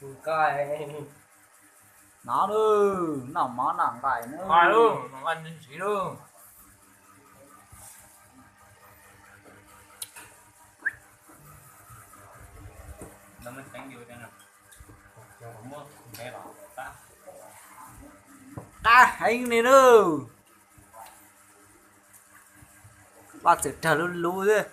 Noj lawm, noj mov noj nqaij na. Nqaij lawm, noj nqaij ntxiv lawm. Qab heev li lauj. Vaj txwm raug luv luv xwb.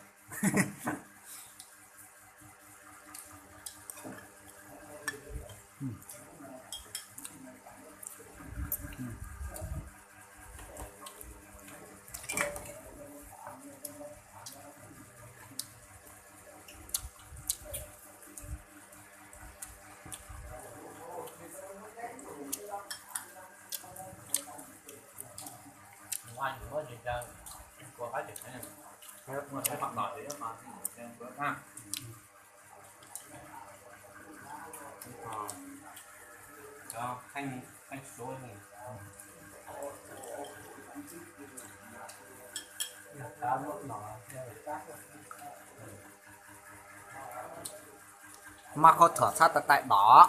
Maj khaub thuam txhab tais tais dom.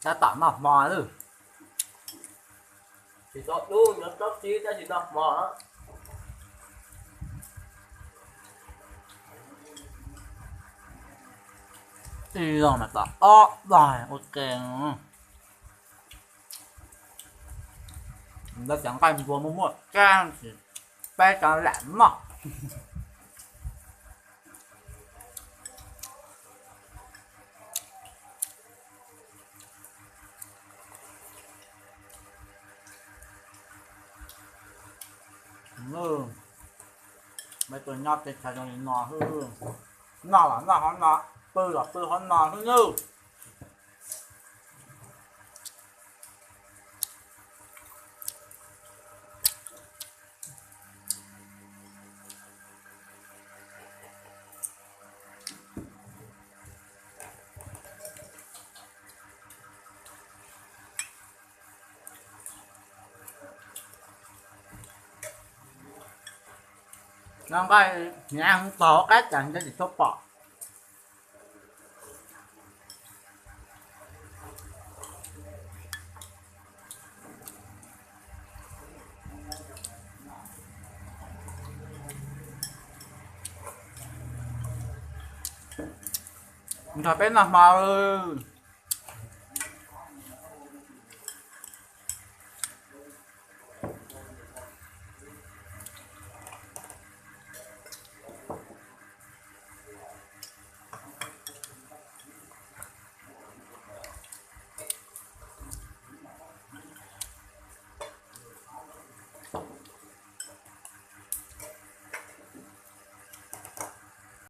Tab tom noj hmo lawm. Tsis tau dub, nyob tsob txib tab sis noj hmo. Ib zaug mas tau ob daig ua ke. Ntawd cov nqaij npua muaj muaj kab, peb cov lam noj. Peb tuaj nyob teb chaws zoo li no xwb, noj los noj hauv no, pw los pw hauv no xwb nawb. Noj nqaij hnyav heev, tog qab cas nyob tsis tshua pom. Nrog peb noj hmo.